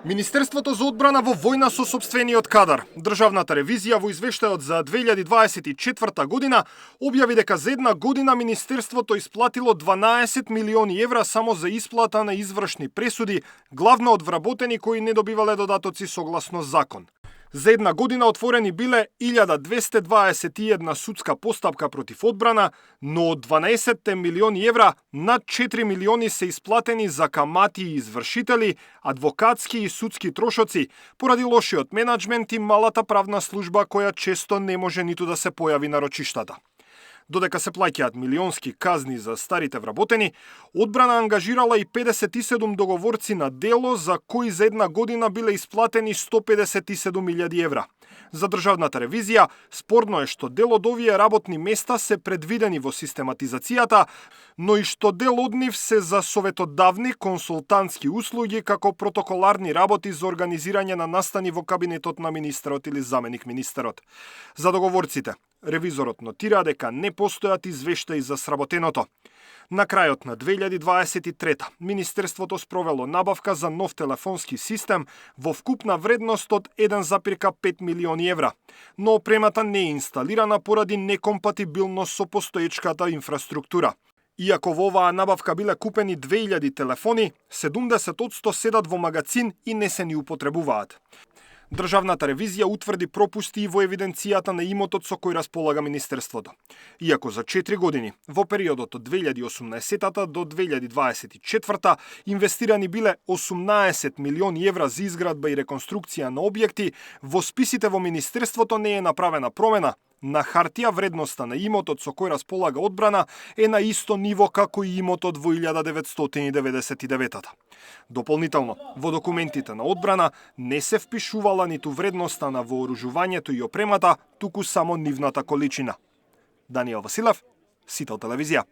Министерството за одбрана во војна со сопствениот кадар. Државната ревизија во извештајот за 2024 година објави дека за една година Министерството исплатило 12 милиони евра само за исплата на извршни пресуди, главно од вработени кои не добивале додатоци согласно закон. За една година отворени биле 1221 судска постапка против одбрана, но од 12 милиони евра, над 4 милиони се исплатени за камати и извршители, адвокатски и судски трошоци, поради лошиот менаџмент и малата правна служба која често не може ниту да се појави на рочиштата. Додека се плаќаат милионски казни за старите вработени, одбрана ангажирала и 57 договорци на дело за кои за една година биле исплатени 157.000 евра. За државната ревизија, спорно е што дел од овие работни места се предвидени во систематизацијата, но и што дел од нив се за советодавни консултантски услуги како протоколарни работи за организирање на настани во кабинетот на министерот или заменик министерот. За договорците, ревизорот нотира дека не постојат извештаи за сработеното. На крајот на 2023 Министерството спровело набавка за нов телефонски систем во вкупна вредност од 1,5 милиони евра, но опремата не е инсталирана поради некомпатибилност со постоечката инфраструктура. Иако во оваа набавка биле купени 2000 телефони, 70% седат во магазин и не се ни употребуваат. Државната ревизија утврди пропусти и во евиденцијата на имотот со кој располага Министерството. Иако за 4 години, во периодот од 2018 до 2024 инвестирани биле 18 милиони евра за изградба и реконструкција на објекти, во списите во Министерството не е направена промена. На хартија вредноста на имотот со кој располага одбрана е на исто ниво како и имотот во 1999. Дополнително, во документите на одбрана не се впишувала ниту вредноста на вооружувањето и опремата, туку само нивната количина. Даниел Василев, Сител телевизија.